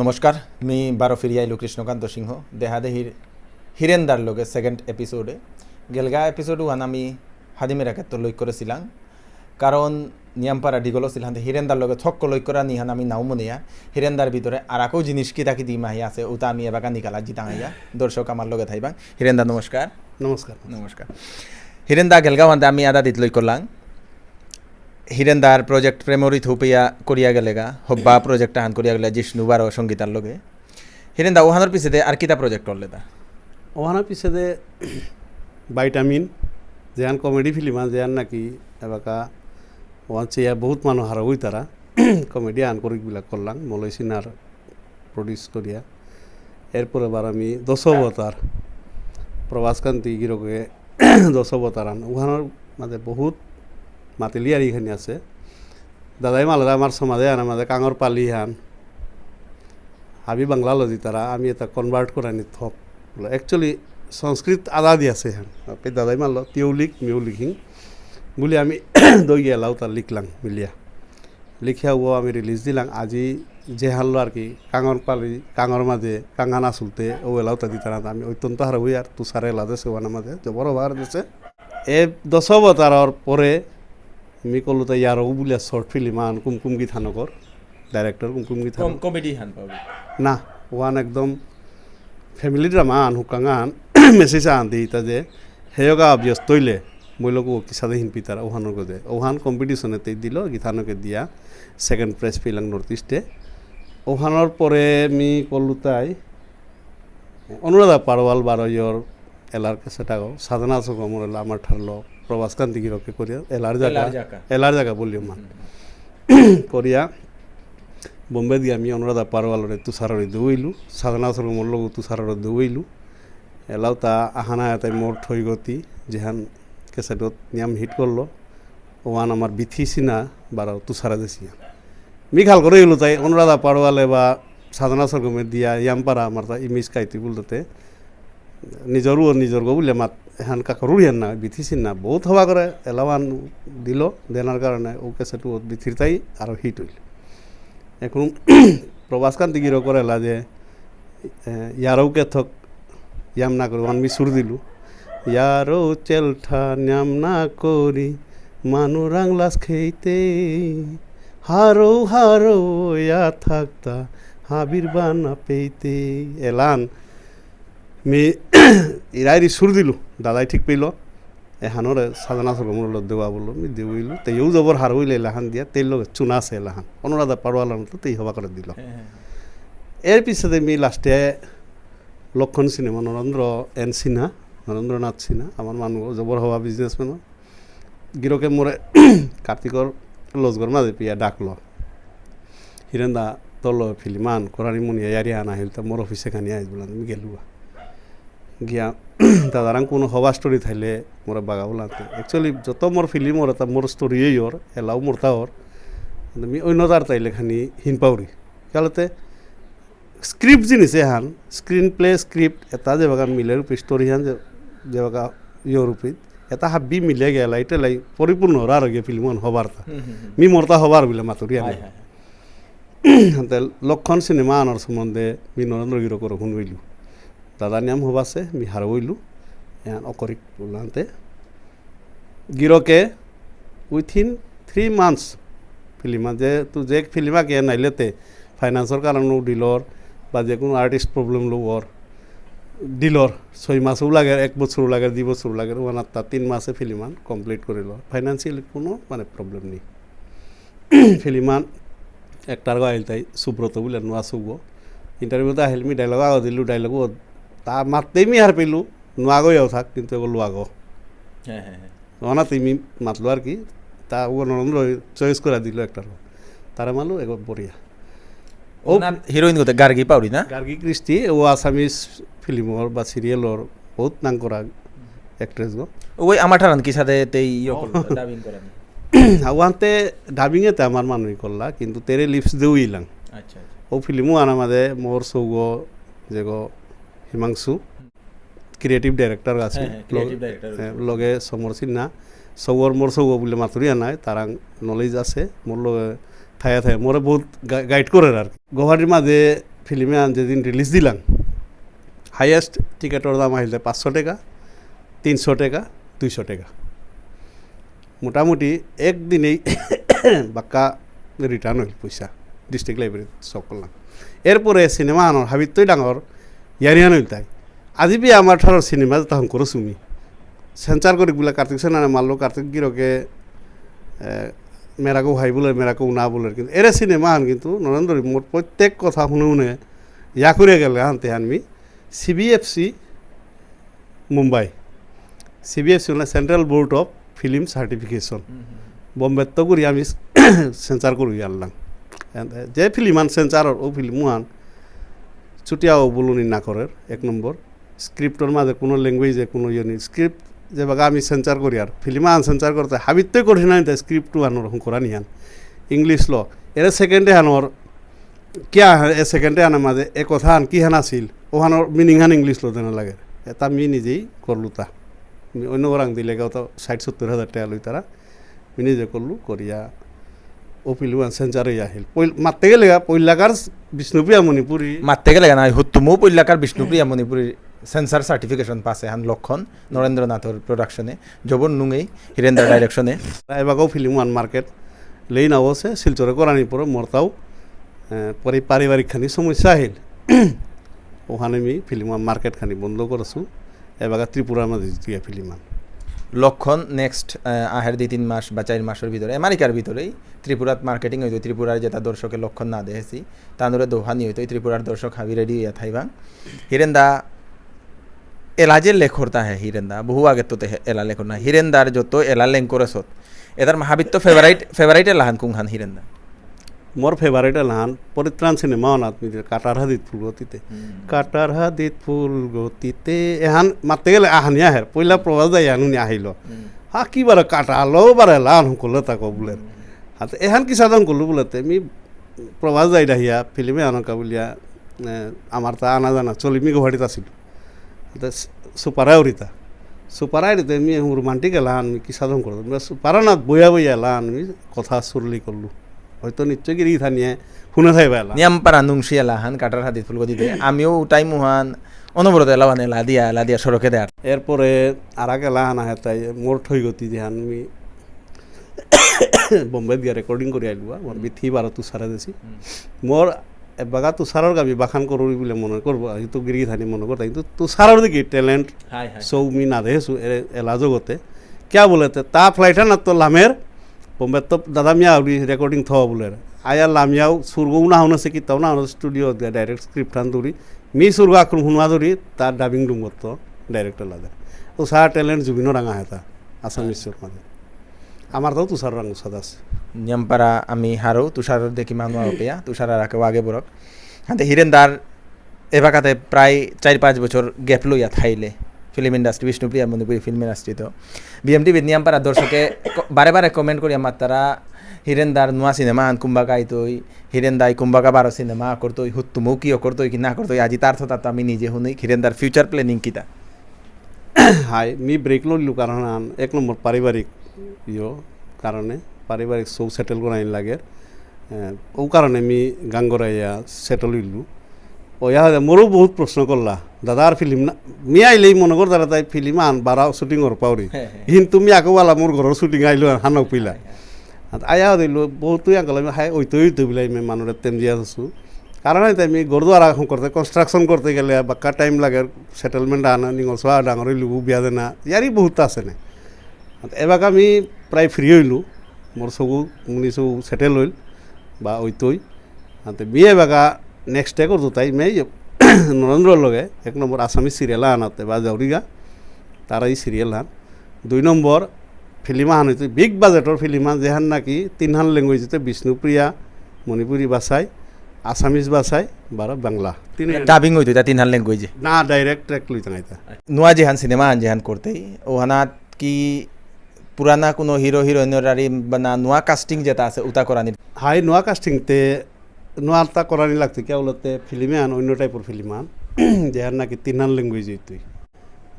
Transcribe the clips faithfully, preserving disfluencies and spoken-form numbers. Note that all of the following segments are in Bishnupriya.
নমস্কার, মি বারো ফিরিয়া আইলু কৃষ্ণকান্ত সিংহ। দেহা দেহির হিরেন্দার লগে সেকেন্ড এপিসোডে। গেলগা এপিসোড ওহান আমি হাদিমেরা ক্ষেত্র লই করেছিলাম, কারণ নিয়ামপারা ডিগল ছিল হানতে হিরেন্দার লগে থক্ক লই করা নিহান আমি নাও মনে আর। হিরেন্দার ভিতরে আর আকো জিনিস কিতা কিতি মাহি আছে, ওটা আমি এবাকা নিকালা জিতাঙাইয়া। দর্শক আমার লগে থাইবা। হিরেন্দা নমস্কার। নমস্কার। নমস্কার। হিরেন্দা গেলগা হানতে আমি আদা দিত লই করলাম। হিরেন্দার প্রজেক্ট প্রেমরি থুপিয়া করিয়া গেলেগা, হব্বা প্রজেক্ট আহান করিয়া গেলে জিষ্ণু বারো সঙ্গীতার লগে। হিরেন্দা, ওহানোর পিছেদে আর কিতা প্রজেক্ট করলে তা? ওহানোর পিছেদে ভাইটামিন, যেহান কমেডি ফিল্ম আন, যেহান নাকি এবাকা ওহান চেয়া বহুত মানুষ হারা হই তারা। কমেডি আন করি বিলাক করলাম, মলয় সিনহার প্রডিউস করিয়া। এরপরে আবার আমি দশ অবতার, প্রভাস কান্তি গিরকে দশ অবতার আন। ওহানোর মাঝে বহুত মাতিলিয়ারি এখানে আছে। দাদাই মালদা আমার সমাজে আনা মাঝে কাঙর পালি হান। হাবি বাংলা লজি তারা, আমি এটা কনভার্ট করানি থক। অ্যাকচুয়ালি সংস্কৃত আদা দি আছে হান। আপনি দাদাই মাললো, তিউলিক, মিউলিক হিং। বুলি আমি দই গেলাও তা লিখলাম মিলিয়া। লিখিয়া ও আমি রিলিজ দিলাম। আজি যে হারলো আর কি, কাঙর পালি, কাঙর মাঝে, কাঙান আসুলতে, ও এলাও তা দিতারা। আমি অত্যন্ত হারা হই আর তুষারে এলা দেশে ওয়ানা মাঝে, জবর ওভার দেশে। এ দশ অবতারর পরে মি কলু তা ইয়ারো বুলিয়া শর্ট ফিল্ম আন কুমকুম গীতানগর, ডাইরেক্টর কুমকুম গীতানগর। কম-, কমেডি হান পাবি? না, ওয়ান একদম ফ্যামিলি ড্রামা আন হুকাঙান মেসেজ আন দিতা যে হেয়গা অবভিয়াস তৈলে মইলকু কিসাদে হিনপিতার ওহানর গদে। ওহান কম্পিটিশনে তেই দিল, গীতানকে দিয়া সেকেন্ড প্রাইজ পেলাম নর্থ ইস্টে। ওহানর পরে মি কলুতাই অনুরাধা পারওয়াল বারো ইয়র এলার ক্যাসেট আগো, সাধনা সগমর এলা আমার ঠারলো, প্রভাস কান্তি গিরকে করিয়া, এলার জায়গা, এলার জায়গা। এলার জায়গা বলিও মা। হুম, হুম। করিয়া, বোম্বে দিয়া আমি অনুরাধা পারওয়ালরে তুষাররে দেউইলু, সাধনা সগমর লগো তুষাররে দেউইলু। এলাও তা আহানা এতাই মোর ঠইগতি, যেহান ক্যাসেটত নিয়াম হিট করলো, ওয়ান আমার বিথি সিনহা বারো তুষারা দেসিয়া। মি খাল করে ইলু তাই অনুরাধা পারওয়ালে বা সাধনা সরগমে দিয়া ইয়ামপারা আমার তা ইমেজ কাইতি বুলতে নিজর ও নিজর গো বুলে মাত এহান কাকরুর ইয়ান না বিথি সিনহা বহুত হবা করে এলাওয়ান দিল দেনার কারণে ও ক্যাসেট ও বিথির তাই আরো হিট হইল। এখন প্রভাস কান্তি গিরকর এলা যে, এ, ইয়ারও কে থক ইয়াম না করি, ওয়ান মি সুর দিলু। ইয়ারও চেলঠা নিয়াম না করি, মানু রাংলাস খেইতে, হারৌ হারৌ ইয়া থাকতা, হাবির বানা পেইতে। এলান, মি ইরাইরি সুর দিলু, দাদাই ঠিক পেইল। এহানরে সাধনা সরগমর লো দেওয়া বললো, মি দেউইলু। তেইও জবর হার হইলে এলাহান দিয়া, তেই লগে চুনা আছে এলাহান। অনুরাধা পারওয়ালান তো তেই হবা করে দিল। হ্যাঁ, হ্যাঁ, হ্যাঁ। এর পিছতে মি লাস্টে লক্ষণ সিনেমা, নরেন্দ্র এন সিনহা, নরেন্দ্রনাথ সিনহা, আমার মানু জবর হবা বিজনেসম্যান। গিরকে মোরে কার্তিকর লজগর মাঝে পিয়া ডাকলো। হিরেন্দা, তোর লগে ফিল্ম আন, করানি মুনিয়া ইয়ারি আনা হিল, তা মোর অফিসে খানি আইস বললাম, আমি গেলুয়া। গিয়া দাদারাং কোনো হবা স্টোরি থাইলে মোরা বাগা বলাতে। Actually, যত মোর ফিল্ম ওর, তা মোর স্টোরি এই ওর, এলাও মোর তা ওর। আমি অন্য তার তাইলে খানি হিন পাউরি। কালতে স্ক্রিপ্ট জিনিস এহান, স্ক্রিন প্লে, স্ক্রিপ্ট, এটা যে বাগা মিলে রূপে স্টোরি হান যে, যে বাগা ইয়ে রূপে, এটা হাব্বি মিলে গেলা, এটা লাই পরিপূর্ণ ওরা আর গিয়ে ফিল্ম ওহান হবার তা। হুম, হুম, হুম। মি মোর তা হবার বিলে মাতুরি আনে। হায়, হায়, হায়। হাতে লক্ষণ সিনেমা আনার সম্বন্ধে মি নরেন্দ্র গিরকর হুন হইলু। দাদা নিয়াম হবাসে, মি হার হইলু। এহান অকরিক বললান্তে। গিরকে within three months ফিল্ম, যে তু যে ফিল্ম আগে নাইলেতে ফাইন্যান্সর কারণে ডিলর বা যে কোনো আর্টিস্ট প্রবলেম লো ওর ডিলর ছয় মাসও লাগে, এক বছরও লাগে, দুই বছরও লাগে, ওয়ান আত্তা তিন মাসে ফিল্ম আন কমপ্লিট করে লো। ফাইন্যান্সিয়ালি কোনো মানে প্রবলেম নেই। ফিল্ম আন এক্টার গো আহিল তাই সুব্রত বুলে নোয়া সুগো। ইন্টারভিউতে আহিল মি ডায়লগ আগো দিলু, ডায়লগ ও তা মারতেই মি হার পেলু, নোয়া গো ইয়াও থাক, কিন্তু এগো লোয়া গো। হ্যাঁ, হ্যাঁ, হ্যাঁ। ওনা তুমি মাতলো আর কি, তা ও নরেন্দ্র চয়েস করে দিল একটা। তারা মালো এগো বড়িয়া। ও ওনার হিরোইন কোথায়? গার্গী পাউরি না? গার্গী কৃষ্টি, ও আসামিজ ফিল্মর বা সিরিয়ালর বহুত নাম করা অ্যাক্ট্রেস গো। ওই আমার ঠারান কি সাথে তেই ইয়ে করলো, ডাবিং করেন। ওয়ান্তে ডাবিং এতে আমার মানুষ করলা, কিন্তু তেরে লিপস দেউইলাম। আচ্ছা, আচ্ছা। ও ফিল্মও আনা মাঝে মোর সৌগ যেগো হিমাংশু, ক্রিয়েটিভ ডাইরেক্টর আছে, হ্যাঁ, হ্যাঁ, ক্রিয়েটিভ লগে, ডাইরেক্টর। হ্যাঁ, লগে সমর সিনহা, সৌগর মোর সৌগ বুলে মাতুরিয়া নাই, তারাং নলেজ আছে, মোর লগে থায়া থায়া, মোরে বহুত গা-, গাইড করে আর কি। গুয়াহাটির মাঝে ফিল্ম আন যেদিন রিলিজ দিলাম, হাইয়েস্ট টিকিটর দাম আহিল পাঁচশো টাকা, তিনশো টাকা, দুইশো টাকা। মোটামুটি একদিনেই বাক্কা রিটার্ন হইল পয়সা, ডিস্ট্রিক্ট লাইব্রেরি শো করলাম। এরপরে সিনেমা আনর হাবিত্তই ডাঙর ইয়ারিহান হইল তাই। আজি বি আমার ঠারর সিনেমা তখন করো তুমি। সেন্সার করি বলে কার্তিক সেনারে মারলো, কার্তিক গিরকে, এ, মেরাকো হাই বলে, মেরাকো না বলে। কিন্তু এরে সিনেমা আন কিন্তু নরেন্দ্র মোর প্রত্যেক কথা শুনে শুনে ইয়া করে গেলে আনতে আনমি। সিবিএফসি মুম্বাই। সিবিএফসি মানে central board of film certification. Hmm, hmm. বোম্বেত্ত করি আমি সেন্সার করি আনলাম। And, এ, যে ফিল্ম আন সেন্সার ও ফিল্ম আন চুটিয়াও বলুনি না করের, এক নম্বর। স্ক্রিপ্টর মাঝে কোনো ল্যাঙ্গুয়েজে কোনো ইয়ে নেই। স্ক্রিপ্ট যে বাগা আমি সেন্সার করি আর ফিল্ম আন সেন্সার করতে হাবিত্তই কঠিন আনতে স্ক্রিপ্ট আনোর হংকরা নিয়ান। ইংলিশ ল। এর সেকেন্ডে আনোর কিয়া এ সেকেন্ডে আনার মাঝে এ কথা আন কি হান আছিল, ওহানোর মিনিং হান ইংলিশ লো দেনা লাগে। এটা মি নিজেই করলু তা। মি অন্য ওরাং দিলে গাও তো ষাট সত্তর হাজার টাকা লই তারা। মি নিজে করলু, করিয়া ও ফিল্ম আন সেন্সার হইয়া আহিল। পইল-, মাততে গেলে গা, পইলাকার বিষ্ণুপ্রিয়া মণিপুরী। মাততে গেলে গা না, হুত্তুমু পইলাকার বিষ্ণুপ্রিয়া মণিপুরী সেন্সার সার্টিফিকেশন পাসে হান লক্ষণ। নরেন্দ্রনাথর প্রোডাকশনে, জবর নুঙেই, হিরেন্দ্র ডাইরেকশনে। এবাকাও ফিল্ম ওয়ান মার্কেট, লেই না ওসে, শিলচরে করানি পরে মরতাও, এ, পরে পারিবারিক খানি সমস্যা আহিল। ওখানে আমি ফিল্ম ওয়ান মার্কেট খানি বন্ধ করেছু, এবাকা ত্রিপুরার মাঝে জিতিয়া ফিল্ম আন। লক্ষণ নেক্সট, আহ, আহের দুই তিন মাস বা চার মাসের ভিতরে, আমেরিকার ভিতরেই ত্রিপুরাত মার্কেটিং হইতো, ত্রিপুরার যেটা দর্শকে লক্ষণ না দেখেছি, তানুরে দোহানি হইতো, এই ত্রিপুরার দর্শক হাবি রেডি হইয়া থাইবাং। হিরেন দা, এলা যে লেখর তা হে হিরেন দা, বহু আগে তো তে হে-, এলা লেখর না। হিরেন দার যত এলা লেং করে সত। এটার মা হাবিত তো ফেভারিট, ফেভারিট এলাহান কুংহান হিরেন দা? মোর ফেভারিট এলাহান পরিত্রাণ সিনেমা অনাত মি কাটার হাদিত ফুল গতিতে। হুম। কাটার হাদিত ফুল গতিতে এহান মাততে গেলে আহানি আহের। পইলা প্রভাস দা ইয়ানুনি আহিল। হুম। হা কি বারে কাটালো বারে লান হুকলে তাকো বুলের। হুম। হাতে এহান কি সাধন করলু বুলেতে মি প্রভাস দাই ডাহিয়া ফিল্মে আনকা বুলিয়া, এ, আমার তা আনা জানা চলি মি গুয়াহাটিত আছিল। হাতে সু-, সুপারা উরিতা। সুপারা উরিতে মি এখন রোমান্টিক এলাহান মি কি সাধন করতো। মি সুপারা না বইয়া বইয়া এলাহান মি কথা সুরলি করলু। হয়তো নিশ্চয় গিরি থানিয়ে হুনে থাইবা এলা। নিয়াম পারা নুংসি এলাহান কাটার হাদিত ফুল গতিতে। আমিও টাইম উহান অনবরত এলাহান এলা দিয়া, এলা দিয়া সড়কে দেয়ার। এরপরে আর এক এলাহান আহে তাই মোর ঠই গতি যেহান মি বোম্বেত গিয়া রেকর্ডিং করে আইলু, আমার হুম। বিথি বারো তুষারে দেছি। হুম। মোর এবাকা তুষারর গাবি বাখান করুরি বুলে মনে করবো, আমি তো গিরি থানি মনে করতাম, কিন্তু তুষারর দেখি ট্যালেন্ট হাই, হাই। সৌ মি না দেহেছু এ-, এলা জগতে। কিয়া বুলেতে, তা ফ্লাইট না তো লামের, বোম্বে তো দাদা মিয়া আউরি রেকর্ডিং থ বুলের। আয়া লামিয়াও সুরগো না হনসে কিতাও না হনসে স্টুডিও দে ডাইরেক্ট স্ক্রিপ্ট হান দৌড়ি। মি সুরগো আক্রম হুনমা দৌড়ি, তা ডাবিং ডুম করতো ডাইরেক্টর লাগে। ও সারা ট্যালেন্ট জুবিনও রাঙা হেতা, আসামিসর মাঝে। আমার তাও তুষার রাঙ সাদা আছে। নিয়াম পারা আমি হারো, তুষার দেখি মানু আরো পেয়া, তুষার আর আগে আগে বরক। হাতে হিরেন দার এবাকাতে প্রায় চার পাঁচ বছর গ্যাপ লইয়া থাইলে film industry, Bishnupriya Manipuri film industry তো। বিএমটিভি নিয়াম পারা দর্শকে ক-, বারে বারে কমেন্ট করিয়া মাত্তারা হিরেন দার নুয়া সিনেমা আন কুম্বাকা আইতই, হিরেন দাই কুম্বাকা বারো সিনেমা করতই, হুত্তুমু কিয় করতই কি না করতই, আজি তার থতা তো আমি নিজে হুনি, হিরেন দার ফিউচার প্ল্যানিং কিতা? হাই, মি ব্রেক লইলু কারণ আন, এক নম্বর পারিবারিক ইয়ো কারণে, পারিবারিক সব সেটেল করানি লাগে। এ, ও কারণে মি গাঙ্গরাইয়া সেটেল হইলু। ও ইয়া হলে মোরও বহুত প্রশ্ন করলা, "দাদা আর ফিল্ম না?" মি আইলেই মনে কর দাদা তাই ফিল্ম আন বারা শুটিং ওর পাউরি। হ্যাঁ, হ্যাঁ। কিন্তু মি আকো ওয়ালা মোর ঘরর শুটিং আইলো আর হানক পিলা। হ্যাঁ, হ্যাঁ। আর আয়া দিল, "বহুত তুই আঙ্কল, আমি হাই ওই তুই তুই বিলাই মে মানুরে তেম দিয়া আছু।" কারণ হইতে আমি ঘর দুয়ার আখন করতে, কনস্ট্রাকশন করতে গেলে বাক্কা টাইম লাগে, সেটেলমেন্ট আনা, নিঙল সোয়া ডাঙর হইলু, বিয়া দেনা, ইয়ারি বহুত আছে না। এবাকা আমি প্রায় ফ্রি হইলু, মোর সবু, মুনি সবু সেটেল হইল, বা ওই তুই। আনতে বিয়ে বাগা নেক্সট ডে করতো তাই মে ইয়ে নরেন্দ্রর লগে এক নম্বর আসামি সিরিয়াল আনাতে বা জাউরিগা, তারা এই সিরিয়াল হান। দুই নম্বর ফিল্ম আহান হইতে বিগ বাজেটর ফিল্ম আহান যেহান নাকি তিনহান ল্যাঙ্গুয়েজতে বিষ্ণুপ্রিয়া, মণিপুরি ভাষায়, আসামিজ ভাষায়, বারো বাংলা। তিন ডাবিং হইতো এটা তিনহান ল্যাঙ্গুয়েজে? না, ডাইরেক্ট ট্র্যাক লই তাঙাইতা। নুয়া যেহান সিনেমা আন যেহান করতেই, ওহানাত কি পুরানা কোনো হিরো হিরোইনর আরি বা না নুয়া কাস্টিং যেটা আছে উতা করানি? হাই নুয়া কাস্টিং তে নুয়া আলতা করানি লাগতো, কিয়া বলতে ফিল্মে আন অন্য টাইপর ফিল্ম আন, যেহান নাকি তিনহান ল্যাঙ্গুয়েজ হইতই,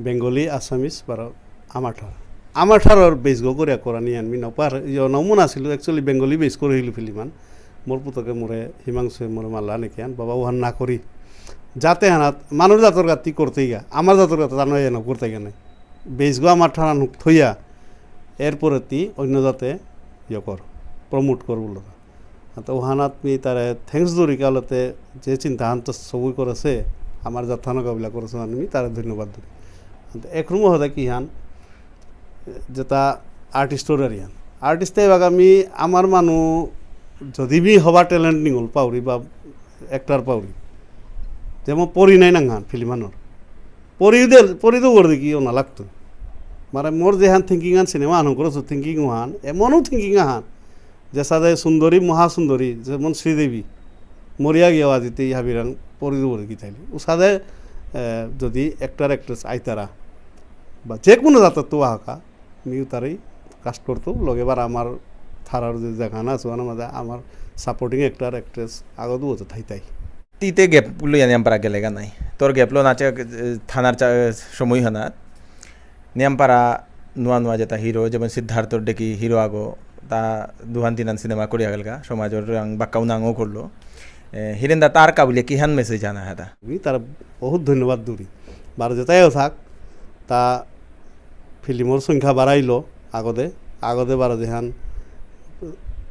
বেঙ্গলি, আসামিজ, বারো আমাঠার। আমাঠারর বেস গো করে করানি আন মি নপার, ইয় নমুনা ছিল, actually বেঙ্গলি বেস করে হইল ফিল্ম আন। মোর পুতকে মোরে হিমাংশুয়ে মোরে মাল্লা নেকিয়ান, বাবা ওহান না করি। যাতে হানাত মানুষ জাতর গাতি করতেই গা, আমার জাতর গাতি জানো এ না করতে গা নাই। বেসগো আমার ঠানা নুক থইয়া, এরপরে তি অন্য জাতে ইয়ে কর, প্রমোট কর বললো। তো ওহানাত মি তারে thanks দৌরি কালতে যে চিন্তা হান তো সবই করেছে, আমার জাতহানো কাবিলা করেছে, আমি তারে ধন্যবাদ দৌরি। তো এক রুমো হতে কি হান, যেটা আর্টিস্টর আর ইয়ান। আর্টিস্টে এবার আমি আমার মানু যদি বি হবা ট্যালেন্ট নিঙল পাউরি বা অ্যাক্টর পাউরি, যেমন পরি নাই নাঙহান ফিল্ম আনোর। পরি দে, পরি তো করে দেখি ও না লাগতো। মানে মোর যেহান থিঙ্কিং আন সিনেমা আন করেছো থিঙ্কিং ওহান, এমনও থিঙ্কিং আহান। যে সাদে সুন্দরী, মহাসুন্দরী, যেমন শ্রীদেবী, মরিয়া গিয়া আজিতে এই হাবিরাং পরি তো করে কি থাইলি। ও সাদে, এ, যদি অ্যাক্টর অ্যাক্ট্রেস আইতারা, বা যে কোনো জাতর তো আহাকা, মিউ তারেই কাস্ট করতো, লগে বার আমার থারার যে জায়গা না আছে, ওনার মধ্যে আমার সাপোর্টিং অ্যাক্টর, অ্যাক্ট্রেস আগত হতো থাই থাই। তিতে গ্যাপ লইয়া নিয়ামপারা গেলেগা নাই। তোর গ্যাপ লো নাচে, এ, থানার চা-, সময় হানাত। নিয়ামপারা নুয়া নুয়া যেটা হিরো, যেমন সিদ্ধার্থর ডেকি হিরো আগো, তা দুহান তিনহান সিনেমা করিয়া গেলগা, সমাজর রাং বাক্কাও নাঙও করলো। এ, হিরেন দা তার কাবুলিয়া কিহান মেসেজ আনা হাতা? আমি তার বহুত ধন্যবাদ দৌরি। বার যেটাইও থাক, তা ফিল্মর সংখ্যা বাড়াইলো আগদে, আগদে বারো যেহান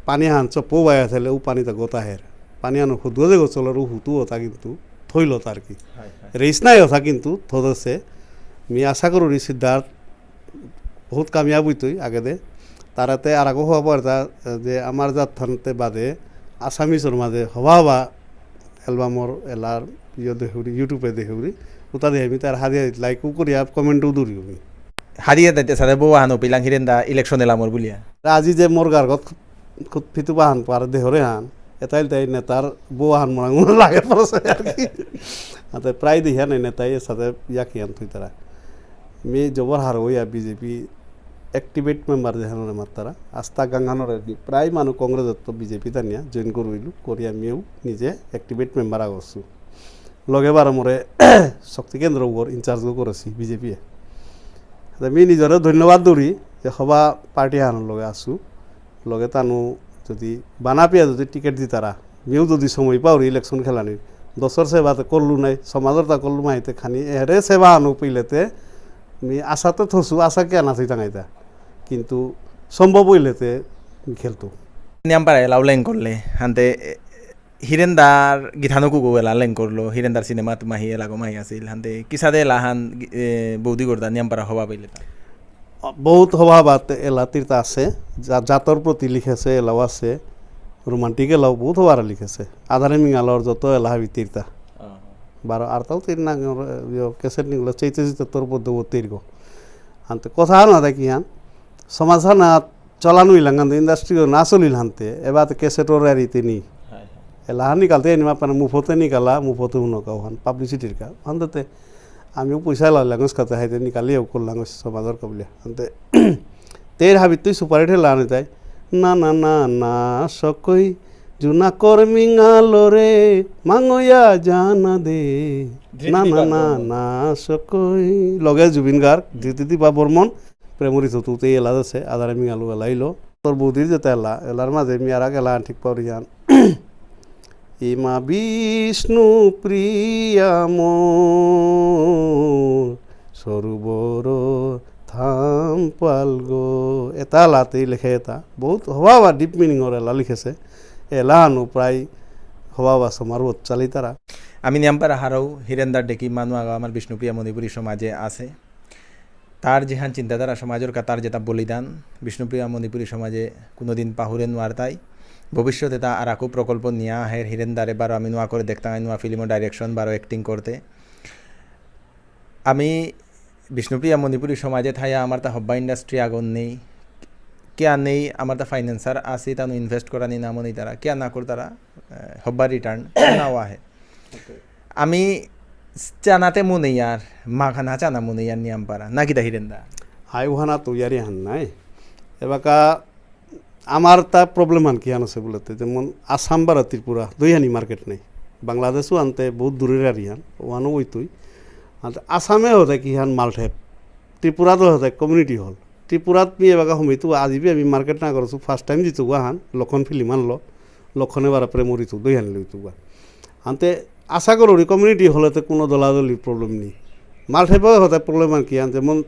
পানি হান চপো বায়া থাইলে ও পানিটা গোতা হের। পানি আনো হুদুয়া যে গোচলর ও হুতু ওটা কিন্তু থইল তার কি। হয়, হয়। রেস নাই ওটা কিন্তু থদেছে। আমি আশা করুরি সিদ্ধার্থ বহুত কামিয়াব হইতই আগেদে। তারাতে আর আগো হওয়া পড়তা যে আমার জাত থানতে বাদে আসামিসর মাঝে হবা হবা অ্যালবামর এলার ইয়ে দেহুরি, YouTube-এ দেহুরি, উতা দেহে আমি তার হাদিয়া দিত, like-ও করিয়া, comment-ও দৌরি আমি। হাদিয়া দিতে সাথে বউ আহানো পিলাং হিরেন দা ইলেকশন এলামর বুলিয়া। আজি যে মোর গার্গত খুদ, খুদ ফিতু বাহান পার দেহরে হান, এতাইল তাই নেতার বউ আহান মোরাং মোর লাগে পড়ছে আর কি। আতে প্রায় দেহিয়া নাই নেতাই এর সাথে ইয়াকিয়ান থুই তারা। মি জবর হার হইয়া বিজেপি activate member যেহানরে মাত্তারা, আস্তা গাঙ্গানরে দি-, প্রায় মানু কংগ্রেসত তো বিজেপি তানিয়া join করুইলু, করিয়া মিউ নিজে activate member আগসু। লগে বারো মোরে শক্তি কেন্দ্র উগর in charge গো করেছি বিজেপি এ। তে মি নিজরে ধন্যবাদ দৌরি যে হবা পার্টি হানর লগে আসু, লগে তানু যদি বানা পিয়া যদি টিকিট দিতারা, মিউ যদি সময় পাউরি ইলেকশন খেলানি, দশর সেবা তো করলু নাই, সমাজর তা করলু মাইতে খানি, এরে সেবা আনু পিলেতে, মি আশাতে থসু, আশা কে আনা থই টাঙাইতা। কিন্তু সম্ভব হইলেতে মি খেলতু। নিয়াম পারা এলাও লেং করলে, হানতে, এ, হিরেন দার গিথানো কুকু এলা লেং করলো, হিরেন দার সিনেমাত মাহি এলাগো মাহি আছিল, হানতে, কিসাদে এলাহান, এ, বৌদি গর্দা নিয়াম পারা হবা পাইলে তা? বহুত হবা বাত এলা তিরতা আছে, জা-, জাতর প্রতি লিখেছে, এলাও আছে, রোমান্টিক এলাও বহুত হবার লিখেছে। আধারে মিঙালর যত এলা হাবি তিরতা। আহ। বারো আরতাও তির না, ইয়ো, ক্যাসেট নিগুলো চেইতে চেইতে তোর পদ্য ও তিরগো। আনতে কথা না দেখি হান, সমাজ হানা চলানো ইলাঙ্গান, ইন্ডাস্ট্রি না চলিল হানতে, এবার তো ক্যাসেটর আর ইতে নি। হয়, হয়। এলা হান নিকালতে এনি মাপানা মুফতে নিকালা, মুফতে হুনো কাউ হান, পাবলিসিটির কা, হানতে আমিও পয়সা লাগালাঙস কাতে হাইতে নিকালিয়াও করলাঙস সমাজর কবলিয়া। আনতে তের হাবিত তুই সুপারিট লাগানো তাই। না, না, না, না, সকই, জুনা কর্মিং আলোরে, মাঙয়া জানা দে। ধৃতি না, না, দীপা না, বর্মন। না, সকই। লগে জুবিন গার্গ, হুম। ধৃতি দীপা বর্মন, প্রেমরি থতুতে এলা দেসে, আদারে মিঙালু এলাইলো। তোর বৌদির যেতে এলা, এলার মাঝে মিয়ারা গেলা ঠিক পাউরিয়ান। ইমা বিষ্ণু প্রিয়া মোর সরুবর থাম পালগো। এটা লাতেই লিখে এটা। বহুত হবা বা deep meaning ওর এলা লিখেছে। এলা আনু প্রায় হবা বা সমারোহ চালিতারা। আমি নিয়াম পারা হারৌ হিরেন্দার ডেকি মানু আগা আমার বিষ্ণুপ্রিয়া মণিপুরী সমাজে আছে। তার যেহান চিন্তাধারা, সমাজর কা তার যেটা বলিদান, বিষ্ণুপ্রিয়া মণিপুরী সমাজে কোনোদিন পাহুরে নোয়ারতাই। ভবিষ্যতে তা আর আকো প্রকল্প নিয়া আহের, হিরেন দারে বারো আমি নোয়া করে দেখতাম, নোয়া ফিল্মর direction, বারো acting করতে। আমি বিষ্ণুপ্রিয়া মণিপুরী সমাজে থাইয়া আমার তা হব্বা ইন্ডাস্ট্রি আগন নেই, কিয়া নেই, আমার তা ফাইন্যান্সার আসি, তানু invest করানি নামনি তারা, কিয়া না করতারা, আহ, হব্বা return নাও আহে। Okay. আমি চানাতে মনে ইয়ার, মাখানা চানা মনে ইয়ার নিয়াম পারা, না কিতা হিরেন দা? হাই ওহানা তো ইয়ারি হান নাই। এবাকা আমার তা problem হান কি হান আছে বলতে, যেমন আসাম বারো ত্রিপুরা, দুই হানি market নেই। বাংলাদেশও আনতে বহুত দূরের আর ইয়ান, ওহানও ওই তুই। আনতে আসামে হতে কি হান মালঠেপ, ত্রিপুরা তো হতে community hall। ত্রিপুরাত মি এবাকা হমিতু আজিবি আমি market না করছু, first time জিতু গা হান, লক্ষণ ফিল্ম আনলো। লক্ষণে বারা প্রেম ঋতু, দুই হানি লইতু বা। আনতে আশা করুরি কমিউনিটি হলেতে কোনো দলাদলি প্রবলেম নেই। মালঠেপে হতে প্রবলেম আর কি, আনতে মন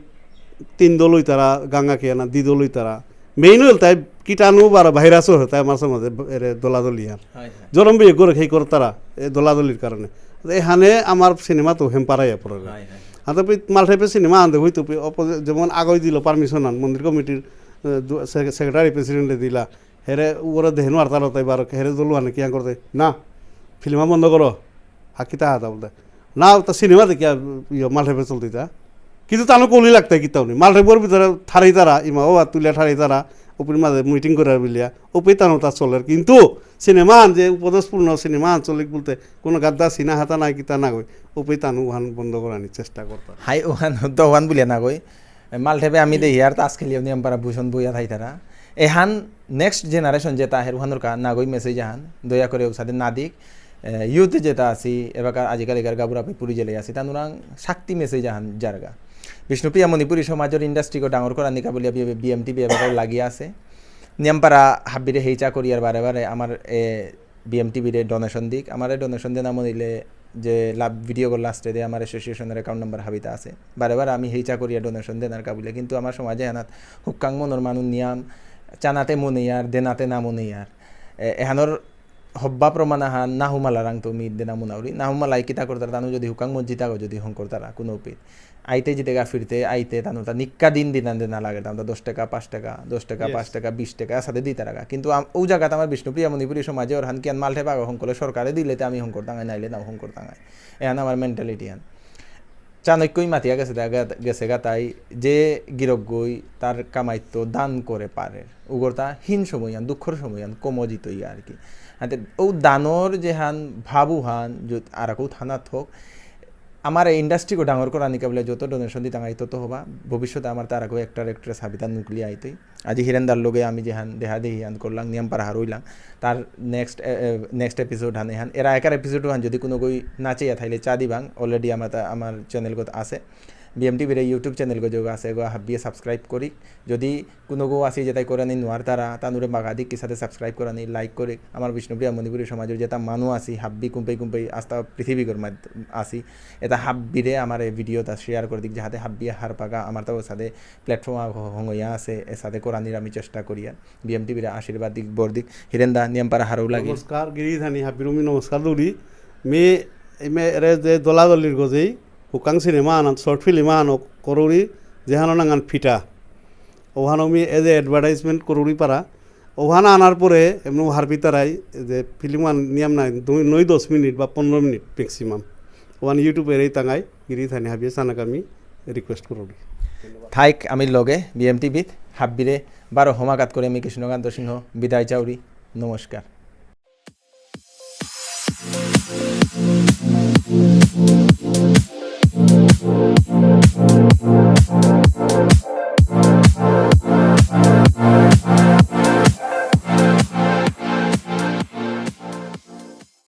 তিন দল হইতারা, গাঙ্গা কিয়া না, দ্বি দল হইতারা। মেইন হইল তাই কীটাণু বারা ভাইরাসও হইতাই আমার সমাজে এরে দলাদলি আর। হয়, হয়। জরম বিয়ে করে খেয়ে করতারা, এ দলাদলির কারণে। তো এখানে আমার সিনেমা তো হেম পারাইয়া পড়ে। হয়, হয়। আনতে পি মালঠেপে সিনেমা আনতে হইতো পি অপোজি-, যেমন আগই দিল পারমিশন আন, মন্দির কমিটির, এ, দু-, সে-, সেক্রেটারি প্রেসিডেন্টে দিলা। হেরে উগরে দেহেনু আর তারা তাই বারো, হেরে দলু আনে কিয়া করতে? না, ফিল্মা বন্ধ করো। হাকিতা হাতা বলতে। না, তা সিনেমা দেখিয়া, ইয়ে, মালঠেপে চলতে তা। কিন্তু তানু কলি লাগতে কিতাও নেই। মালঠেপর ভিতরে ঠারি তারা, ইমা বাবা তুলিয়া ঠারি তারা, ওপরে মাঝে মিটিং করে বিলিয়া, ওপরে তানু তা চলের। কিন্তু সিনেমা আন যে উপদেশপূর্ণ সিনেমা আঞ্চলিক বলতে কোনো গাদ্দা সিনা হাতা নাই কিতা না গই, ওপরে তানু ওহান বন্ধ করানি চেষ্টা করতাম। হাই ওহান তো ওহান বুলিয়া না গই। মালঠেপে আমি দেহি আর তাস খেলিও নিয়াম পারা ভূষণ বইয়া থাইতারা। এহান নেক্সট জেনারেশন যেতা আহের ওহানর কা নাগই মেসেজ আহান, দয়া করে উসাদে না দিক। এ, ইউথ যেতা আছি, এবাকা আজিকালিকার গাবুরা পে পুরি জেলে আছি, তানুরাং শক্তি মেসেজ আহান জারগা। বিষ্ণুপ্রিয়া মণিপুরী সমাজর ইন্ডাস্ট্রিকে ডাঙর করানিকা বুলিয়া বি-, বিএমটিভি এবাকাও লাগিয়া আছে। নিয়াম পারা হাব্বিরে হেইচা করিয়ার বারে বারে আমার, এ, বিএমটিভিরে ডোনেশন দিক। আমারে ডোনেশন দেনা মনিলে যে লাভ ভিডিও কল লাস্টে দে আমার অ্যাসোসিয়েশনের অ্যাকাউন্ট নাম্বার হাবিতা আছে। বারে বারে আমি হেইচা করিয়া ডোনেশন দেনার কাবিলে, কিন্তু আমার সমাজে আনাত হুক্কাং মনর মানু নিয়াম চানাতে মনে ইয়ার, দেনাতে না মনে ইয়ার। এ-, এহানোর হব্বা প্রমাণ আহান নাহুমালা রাং তো মি দেনা মুনাউরি। নাহুমালাই কিতা করতারা, তানু যদি হুকাং মসজিদ আগো যদি হং করতারা কোনো উপিত। আইতে জিতেগা ফিরতে আইতে তানু তা নিক্কা দিন দিন আনতে না লাগে, তানু তা দশ টাকা, পাঁচ টাকা, দশ টাকা, Yes. পাঁচ টাকা, বিশ টাকা, সাথে দিতারাগা। কিন্তু আম-, ও জায়গাতে আমার বিষ্ণুপ্রিয়া মণিপুরী সমাজে ওর হান কিয়ান মালঠেপ আগো হং করলে সরকারে দিলে তে আমি হং করতাঙাই, নাইলে নাও হং করতাঙাই। এহান আমার মেন্টালিটি হান। চাণক্যই মাতিয়া গেছে দা-, গা-, গেছে গা তাই যে গিরকগই তার কামাইত্ত দান করে পারে। উগরতা হীন সময়হান, দুঃখর সময়হান, কম জিতই আর কি। হাতে ও দানর যে হান, ভাবু হান, যত-, আর কেউ থানা থক, আমার এই ইন্ডাস্ট্রিকে ডাঙর করানিকা বুলে যত ডোনেশন দিতাঙাই তত হবা, ভবিষ্যতে আমার তার কেউ অ্যাক্টর অ্যাক্ট্রেস হাবিতা নুকলি আইতই। আজি হিরেনদার লগে আমি যেহান দেহা দেহি হান করলাম, নিয়াম পারা হারইলাম। তার নেক্সট, এ, এ, নেক্সট এপিসোড হান এহান। এরা একার এপিসোড হান যদি কোনো কই না চেয়া থাইলে চা দিবাং, already আমার তা, আমার চ্যানেলগত আছে। বিএমটিভির এই YouTube চ্যানেলগো যোগ আছে, গো হাবিয়ে সাবস্ক্রাইব করি। যদি কোনো গো আসি যেটাই করানি নোয়ার তারা, তানুরে মাগাদি কিসাদে সাবস্ক্রাইব করানি, লাইক করি। আমার বিষ্ণুপ্রিয়া মণিপুরী সমাজের যেটা মানু আসি, হাব্বি কুম্পেই কুম্পেই আস্তা পৃথিবীগর মাঝ আসি। এটা হাব্বিরে আমার এই ভিডিওটা শেয়ার করে দিক, যাহাতে হাব্বিয়ে হার পাগা, আমার তাও সাথে প্ল্যাটফর্ম হঙইয়া আছে, এর সাথে করানির আমি চেষ্টা করি আর। বিএমটিভির আশীর্বাদ দিক, বর দিক। হিরেন দা, নিয়াম পারা হারৌ লাগি। নমস্কার, গিরি থানি হাবিরুমি নমস্কার দৌড়ি। মে, এমে এরে যে দলাদলির গজেই, হুকাং সিনেমা আনান, শর্ট ফিল্ম আনো করুরি, যেহানো নাঙান ফিটা। ওহানো মি এজ এ অ্যাডভার্টাইজমেন্ট করুরি পারা। ওহান আনার পরে এমনি হারপি তারাই যে ফিল্ম আন নিয়াম নাই, দুই, নয় দশ মিনিট বা পনেরো মিনিট ম্যাক্সিমাম। ওহান YouTube এরেই তাঙাই, গিরি থানি হাবিয়ে সানাকামি রিকোয়েস্ট করুরি। থাইক আমি লগে বিএমটিভিত হাব্বিরে বারো হমাকাত করে আমি কৃষ্ণকান্ত সিংহ বিদায় চাউরি। নমস্কার।